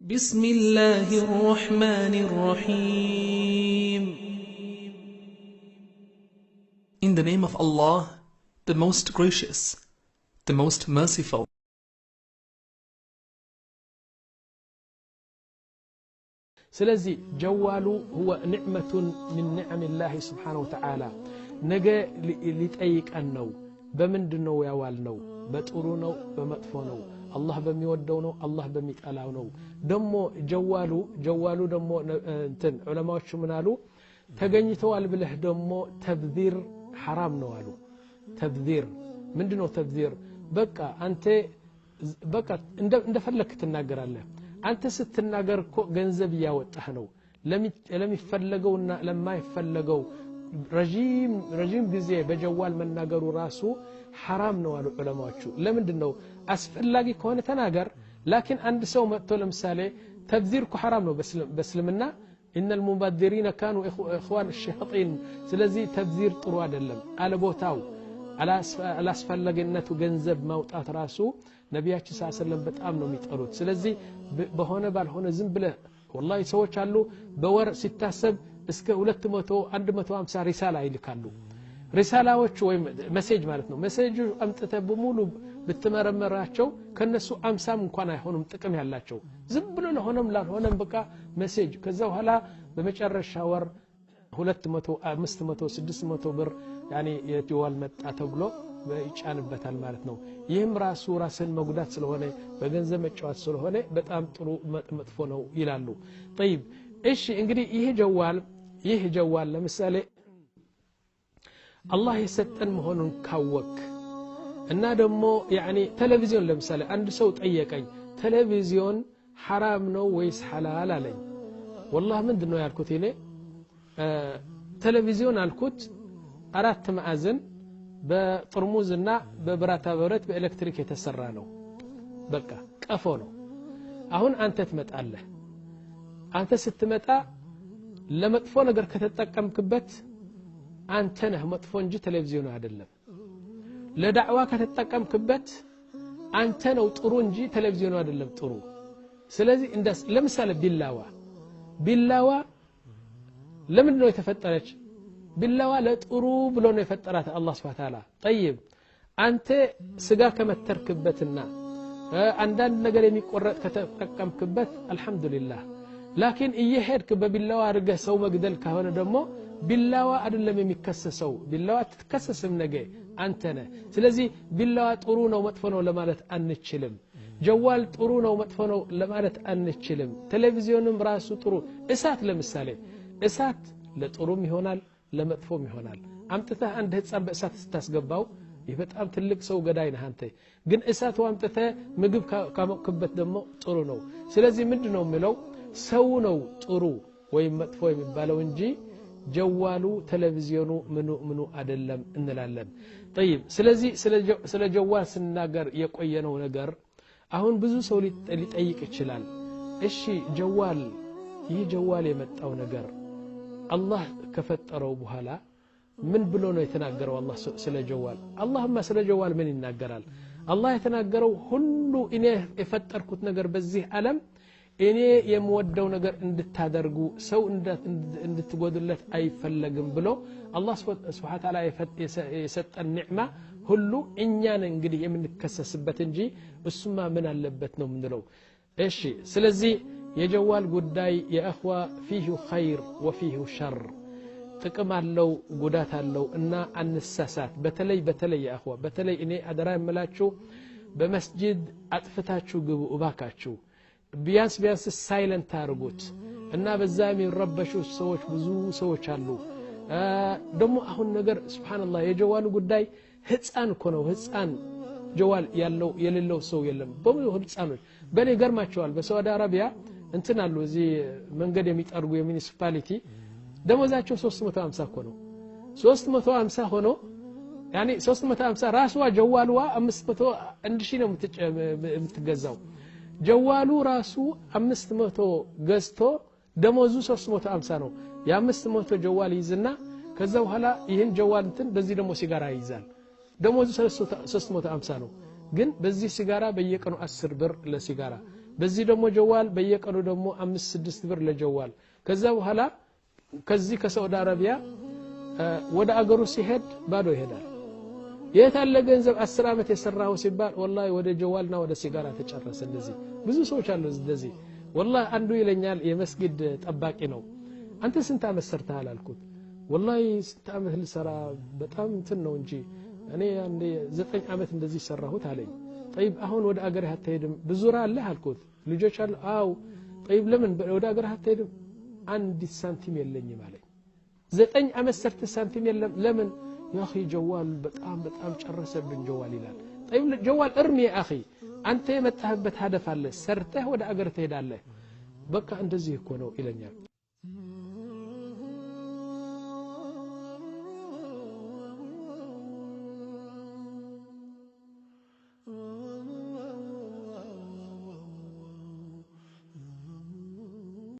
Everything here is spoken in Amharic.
بسم الله الرحمن الرحيم. In the name of Allah, the most gracious, the most merciful. ስለዚ ጀዋሉ هو نዕመة ምን نዕም ላه ስብሓን ወተዓላ። ነገ ሊጠይቀን ነው። በምንድ ነው ያዋል ነው? በጥሩ ነው፣ በመጥፎ ነው? አላህ በሚወደው ነው፣ አላህ በሚጠላው ነው? ደሞ ጀዋሉ ደሞ እንትን ዑለማዎቹ ምን አሉ? ተገኝተዋል ብለህ ደሞ ተብዚር ሐራም ነው አሉ። ተብዚር ምንድነው? ተብዚር በቃ አንተ በቃ እንደፈለክ ትናገራለህ። አንተ ስትናገር እኮ ገንዘብ እያወጣህ ነው ለሚፈለገውና ለማይፈለገው። ረዥም ጊዜ በጀዋል መናገሩ ራሱ ሐራም ነው አሉ ዑለማዎቹ። ለምንድን ነው? አስፈላጊ ከሆነ ተናገር። ላኪን አንድ ሰው መጥቶ ለምሳሌ ተብዚር እኮ ሐራም ነው በእስልምና፣ إن المبذرين كانوا إخوان الشياطين። ስለዚህ ተብዚር ጥሩ አይደለም። አለቦታው አላስፈላጊነቱ ገንዘብ ማውጣት ራሱ ነቢያችን ስ ሰለም በጣም ነው የሚጠሉት። ስለዚህ በሆነ ባልሆነ ዝም ብለህ፣ ወላሂ ሰዎች አሉ በወር ሲታሰብ እስከ 200 150 ሪሳላ ይልካሉ። ሪሳላዎቹ ወይም message ማለት ነው። message አምጥተህ በሙሉ ብትመረመራቸው ከነሱ 50ም እንኳን አይሆኑም ጥቅም ያላቸው። ዝም ብሎ ለሆነም ላልሆነም በቃ message። ከዛ በኋላ በመጨረሻ ወር 200፣ 500፣ 600 ብር ያኔ የጀዋል መጣ ተብሎ ይጫንበታል ማለት ነው። ይህም ራሱ ራስን መጉዳት ስለሆነ፣ በገንዘብ መጫወት ስለሆነ በጣም ጥሩ መጥፎ ነው ይላሉ። ጠይብ፣ እሺ፣ እንግዲህ ይህ ጀዋል ለምሳሌ አላህ የሰጠን መሆኑን ካወክ እና ደግሞ ያኒ ቴሌቪዚዮን ለምሳሌ አንድ ሰው ጠየቀኝ፣ ቴሌቪዚዮን ሐራም ነው ወይስ ሐላል አለኝ። ወላህ ምንድን ነው ያልኩት እኔ? ቴሌቪዚዮን አልኩት አራት ማዕዘን በጥርሙዝና በብረታ ብረት በኤሌክትሪክ የተሰራ ነው። በቃ ቀፎ ነው። አሁን አንተ ትመጣለህ። አንተ ስትመጣ ለመጥፎ ነገር ከተጠቀምክበት አንተ ነህ መጥፎ እንጂ ቴሌቪዚዮኑ አይደለም። ለዳዕዋ ከተጠቀምክበት አንተ ነው ጥሩ እንጂ ቴሌቪዚዮኑ አይደለም ጥሩ። ስለዚህ ለምሳሌ ቢላዋ ለምንድን ነው የተፈጠረች? ቢላዋ ለጥሩ ብሎ ነው የፈጠራት አላህ ስብሐ ተዓላ። ጠይብ፣ አንተ ስጋ ከመተርክበትና አንዳንድ ነገር የሚቆረጥ ከተጠቀምክበት አልሐምዱሊላህ። ላኪን እየሄድክ በቢላዋ አድርገህ ሰው መግደል ከሆነ ደግሞ ቢላዋ አይደለም የሚከሰሰው። ቢላዋ አትከሰስም፣ ነገ አንተ ነህ። ስለዚህ ቢላዋ ጥሩ ነው መጥፎ ነው ለማለት አንችልም። ጀዋል ጥሩ ነው መጥፎ ነው ለማለት አንችልም። ቴሌቪዚዮንም ራሱ ጥሩ፣ እሳት ለምሳሌ እሳት ለጥሩም ይሆናል ለመጥፎም ይሆናል። አምጥተህ አንድ ህፃን በእሳት ስታስገባው ይህ በጣም ትልቅ ሰው ገዳይ ነህ አንተ። ግን እሳቱ አምጥተህ ምግብ ካሞቅክበት ደግሞ ጥሩ ነው። ስለዚህ ምንድን ነው የሚለው፣ ሰው ነው ጥሩ ወይም መጥፎ የሚባለው እንጂ ጀዋሉ፣ ቴሌቪዚዮኑ፣ ምኑ ምኑ አይደለም እንላለን። ጠይብ፣ ስለዚህ ስለ ጀዋል ስናገር የቆየነው ነገር አሁን ብዙ ሰው ሊጠይቅ ይችላል። እሺ፣ ጀዋል፣ ይህ ጀዋል የመጣው ነገር አላህ ከፈጠረው በኋላ ምን ብሎ ነው የተናገረው አላህ ስለ ጀዋል? አላህማ ስለ ጀዋል ምን ይናገራል? አላህ የተናገረው ሁሉ እኔ የፈጠርኩት ነገር በዚህ ዓለም እኔ የምወደው ነገር እንድታደርጉ፣ ሰው እንድትጎዱለት አይፈለግም ብሎ አላህ ስብሓ ተዓላ የሰጠን ኒዕማ ሁሉ እኛን እንግዲህ የምንከሰስበት እንጂ እሱማ ምን አለበት ነው የምንለው። እሺ፣ ስለዚህ የጀዋል ጉዳይ የእኽዋ ፊህ ኸይር ወፊህ ሸር፣ ጥቅም አለው፣ ጉዳት አለው እና አንሳሳት። በተለይ በተለይ የእኽዋ በተለይ እኔ አደራ የምላችሁ በመስጂድ አጥፍታችሁ ግቡ እባካችሁ። ቢያንስ ቢያንስ silent አድርጉት እና በዛ የሚረበሹ ሰዎች ብዙ ሰዎች አሉ። ደግሞ አሁን ነገር ስብሓንላህ የጀዋሉ ጉዳይ ህፃን እኮ ነው፣ ህፃን ጀዋል ያለው የሌለው ሰው የለም። በሙሉ ህፃኖች በእኔ ይገርማቸዋል። በሳዑዲ አረቢያ እንትን አሉ፣ እዚህ መንገድ የሚጠርጉ የ municipality ደሞዛቸው 350 እኮ ነው። 350 ሆኖ ያኒ 350 ራስዋ ጀዋልዋ 500 1000 ነው የምትገዛው። ጀዋሉ ራሱ 500 ገዝቶ ደሞዙ 350 ነው። የ500 ጀዋል ይይዝና ከዛ በኋላ ይህን ጀዋል እንትን በዚህ ደግሞ ሲጋራ ይይዛል። ደሞዙ 350 ነው፣ ግን በዚህ ሲጋራ በየቀኑ 10 ብር ለሲጋራ፣ በዚህ ደግሞ ጀዋል በየቀኑ ደግሞ 5 6 ብር ለጀዋል። ከዛ በኋላ ከዚህ ከሳውዲ አረቢያ ወደ አገሩ ሲሄድ ባዶ ይሄዳል። የት አለ ገንዘብ 10 ዓመት የሰራው ሲባል ወላሂ ወደ ጀዋልና ወደ ሲጋራ ተጨረሰ። እንደዚህ ብዙ ሰዎች አሉ እንደዚህ። ወላሂ አንዱ ይለኛል፣ የመስጊድ ጠባቂ ነው። አንተ ስንት ዓመት ሰርተሃል አልኩት። ወላሂ ስንት ዓመት ልሰራ በጣም እንትን ነው እንጂ እኔ አንዴ 9 ዓመት እንደዚህ ሰራሁት አለኝ። ጠይብ አሁን ወደ አገርህ አትሄድም? ብዙ ራ አለህ አልኩት። ልጆች አሉ? አው። ጠይብ ለምን ወደ አገርህ አትሄድም? አንዲት ሳንቲም የለኝም አለኝ። 9 ዓመት ሰርተህ ሳንቲም የለም ለምን? يا أخي جوال በጣም በጣም ጨረሰብን ጀዋል ይላል። طيب ጀዋል እርሚ يا أخي፣ አንተ የመጣህበት هدف አለ፣ ሰርተህ ወደ አገር ትሄዳለህ። በቃ እንደዚህ እኮ ነው ይለኛል።